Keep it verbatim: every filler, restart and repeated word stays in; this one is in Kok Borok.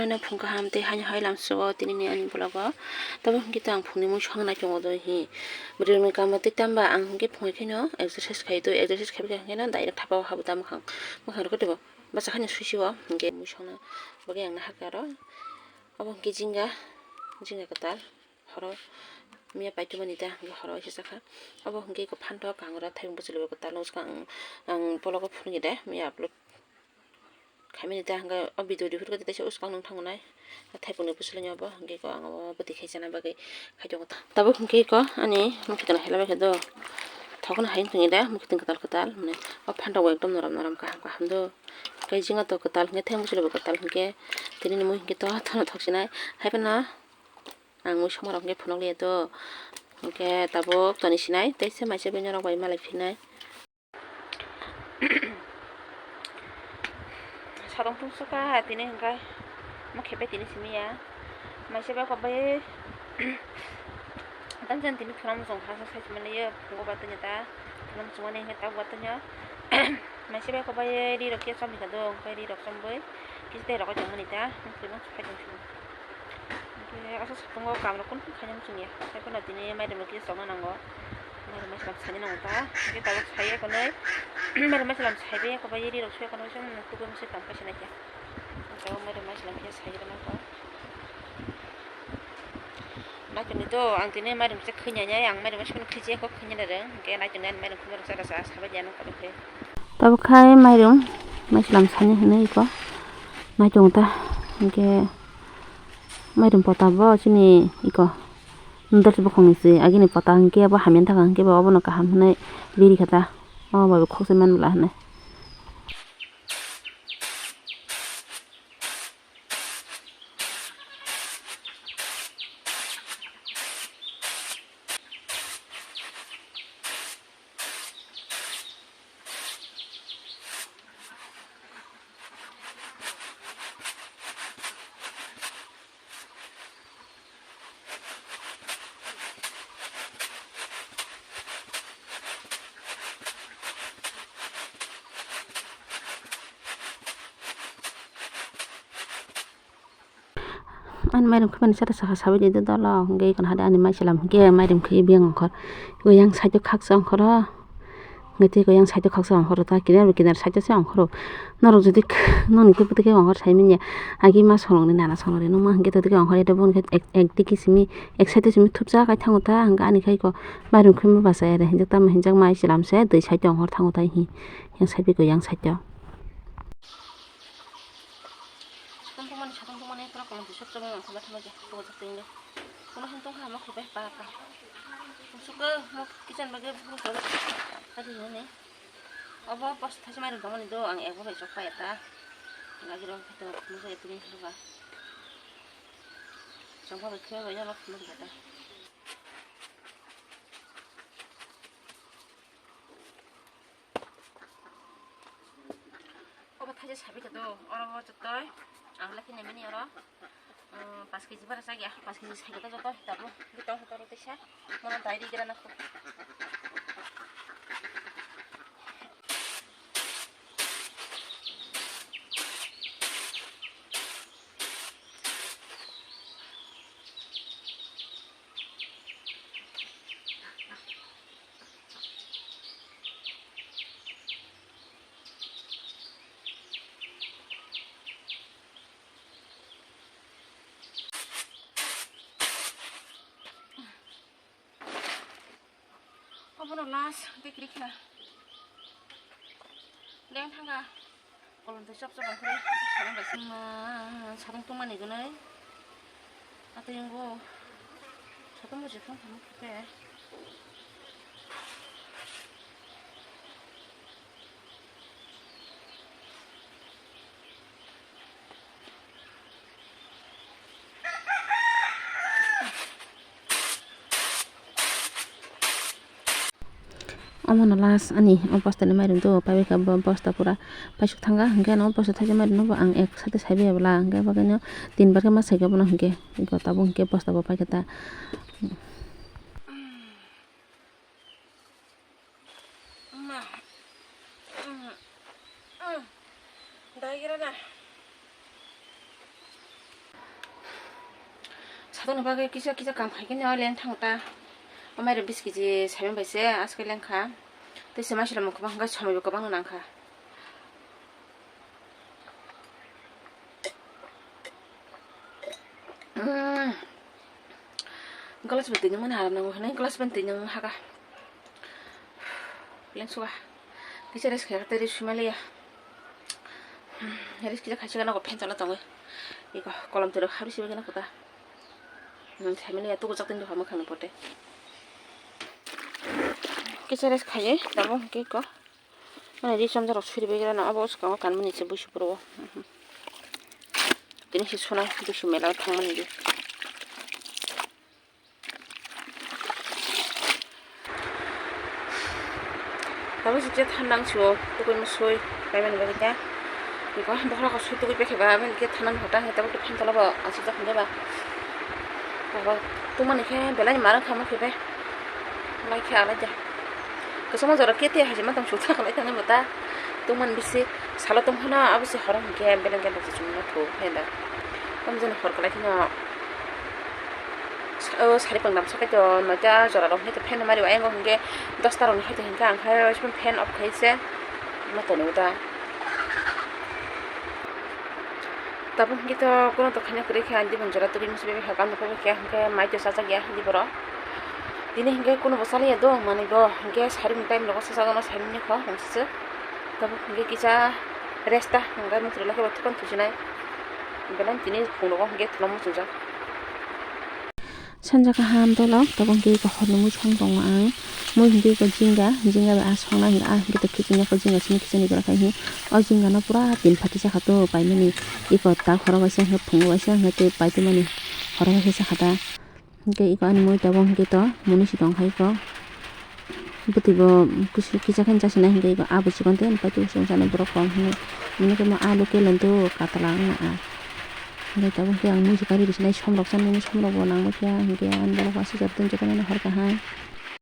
Phung kaham tei haino hai lamsao tini ni ani vlog o. Tamo hwnkhe to ang phungni mui songna nai tongo do hi. Bwrwi rokni kamo tei tamba ang hwnkhe phungai kheno exercise khai do, exercise khai kha hwnkhe no direct thapa o habu da mwkhang, mwkhang rok teibo bachakha ni suisi o hwnkhe mui songna bagwi ang nahar kha aro. Obo hwnkhe jinga, jinga kwtal. Horo miya paituma ni ta hwnkhe horo waisa chakha. Obo hwnkhe eko phantok kangra thaibung bwchwlwi bo kwtal nukjakha ang, ang vlog o phunukya de miya upload khaimani ta hwnkhe o video rihur khe teisa uskang nung thango nai. Thaibung ni bwchwlwi obo hwnkhe eko ang obo bwtwi khai chana bagwi khai tongo. Tabuk hwnkhe eko ani mwkhwtwng helai bai khe do thokno hai wng tongwi de mwkhwtwng kwtal kwtal mane o phantok bo ekdom norom norom kaham kaham do. Tei jinga to kwtal hwnkhe thaibung bwchwlwi bo kwtal hwnkhe tini ni mui hwnkhe to thono thok sinai hai phano. Ang mui somorok hwnkhe phunukliya to. Hwnkhe tabuk toni sinai, teisa maisa bai norok bai malai phinai. Satong tungsukha tini hwnkhe omo khepe tini simi ya. Maisa bai kok bai tang jani tini thuna muchung hasa sai chumani yo phungo ba tanya ta. Thuna muchung ani hwnkhe tabuk ba tanya. Maisa bai kok bai ri rok ya chomni kha do, hwnkhe ri rok chomwi kisa tei rok tongmani ta. Hwnkhe bo phai tong sini. Hwnkhe aswk satungo kamrok kunu khainani chwngya. Haiphano tini mairum rok kisa chokna nango. Mairum maisalam saina nango ta. Hwnkhe tabuk saiya konwi. Mairum maisalam saibai ya kobai ri rok suya konwi chwng tubui mwswi tong paisa naikhe. Tabuk mairum maisalam khe sai rwna kho. Naitugni to ang tini mairum se khwinai ang mairum se khwinai kho khwinai rwng. Hwnkhe naitugni ani mairum khwinai rwng chara sa sabai ya nang kono khe. Tabuk khai mairum maisalam saina hinwi iko. Naitung ta hwnkhe. Mairum pota bo chini iko noodles bukhukni se agini pota hwnkhe bo hamya thaka hwnkhe bo obono kaham hwnwi riri kha ta. Obo bai bo khoksa man bwla hwnwi. Ani mairum khwmani sata saka sabai di dolo hwnkhe eko hade ani maisalam hwnkhe mairum khwi biyang ongkhor. Eko yang side o khaksa ongkhoro. Hwnkhe tei eko yang side o khaksa ongkhoro ta kinar bai kinar side o se ongkhoro. Norok jodi nokni khe bwtwi khe ongkhor sai manya. Agi ma songrokni nana songrokni nukma hwnkhe totwi khe ongkhor ya tei boni khe ek, ek digi simi ek side o simi thupjak kai thango ta hwnkhe ani khai eko mairum khwima bachai ya de hinjak tamo hinjak maisalam se twi side o ongkhor thango ta hi. Yang side bai eko yang side o. Satung tongmani, satung tongmani, pura kolom bisok chobang ang khama thama khe, tongjak tongya. Kono hin tongkha, ama khulpai pa pa. Suka mo kitchen bagwi buphuru kolo. Adi hini. Obo post thaisa mairum tongmani do, ang ego bai chok pai ta. Lagi rok khato khuluk ya tini khuluk ba. Chokba bai khuluk ya, lok khuluk ya ta. Obo thaisa sabi khe do, oro o chotoi ang lekhe naimani oro, um, paanch kg bara chak ya, paanch kg sai khe do joto tabuk, bito hotoro teisa, mono dai ri gira nakho. Obono last hwnkhe kwrwi kha. Leng thangkha. Kolom twi chop chop bai khwlai satung bai se ma satung tongmani gwnwi. Atwi wngbo satung bo je thang thang khe. Omono last ani o bostani mairum do paibai kha, bo bosta pura paisuk thangkha, hwnkhe ano bosta thaisa mairum no bo ang ek sate saibai ya bwla, hwnkhe bagwi no tin bar khe ma saikha bono, hwnkhe tabuk hwnkhe bosta bo paikha ta. Ma. Daigra na. Tongni bagwi kisa kisa kam khai khe no leng thang ta. Amai rok bis kiji saiman bai se aske leng kha. Tei se maisala mung kwbang hwnkhe somoi bo kwbang no nang kha. Umm. Glass bai twi nang mani haram nango hinwi glass bai twi nang haka. Lengsuga. Kisa rest khaika tei rest sumaliya. Rest kisa khaisika nogo fan chala tongwi. Iko kolom twi rok habri sibai gana kota. Sumaliya tugu chak tini hamwi khani pote. Kisa rest khaiwi tamo hwnkhe iko. Mane ri chamjak rok suribai gana abo swkango kanmani se buisu puro. Tini se suna buisu mela thangmani di. Tabuk se thanang sio tugui musui paimani bagwi ta. Iko bokhorok sui tugui paikhe ba aboni khe thanang hota hota tabuk thantola bo aswk jak hwnjaba. Abo tungmani khe belai ni marang kha mokhe bai. Mai khe alai ja. Kwchangma jora kete hai se matang suk thang lai thangwi bo ta. Tungmani bisi salo tongphano abo se horong hwnkhe beleng khe bo se chumui ma thuk khe da. Tamo jani hor kwlai kheno. O sari pangdam sakai to noita jora rok hwnkhe fan mari o ayang o hwnkhe dosta rok ni hai to hwnkhe ang khai fan off khai se ma tonwi da. Tabuk hwnkhe to kono to khaina kwrwi khe ani bini jora tugui musi bai kha bando khe hwnkhe mai to sajak ya hindi borok tini hwnkhe kono bo salai ya do manwi bo hwnkhe sari ni time rogo sajak no sari ni kho hwnkhe se tabuk hwnkhe kisa rest ta hwnkhe muchung lai khe bo thukon thuchinai belai tini phung rogo hwnkhe thulo muchungjak. Sanja kaham dolok, tabuk hwnkhe eko horni mui song tongo ang. Mui hwnkhe eko jinga, jinga bai ah songna hwnkhe ah hwnkhe to khiching ya kho jinga simi khiching ni jora khai hwnkhe. O jinga no pura tin phatisakha to paimani. Eko tak horo waisa hwnkhe phungo waisa hwnkhe tei paitwmani horo waisa sakha ta. Hwnkhe eko ani mui tabuk hwnkhe to mwnwi si tongkha eko. Bwtwi bo kisa kisa khe chasinai hwnkhe abo chikon tei ani paithago chwng chanai borok kok hinwi. Hwnwi khe mo alu kelen do katla wngna ah. Hwnwi tabuk khe ang muisu kari risinai somrok chanai somrok bo nangma phiya hwnkhe ani borok bo aswk jora tei jotono hor kaham.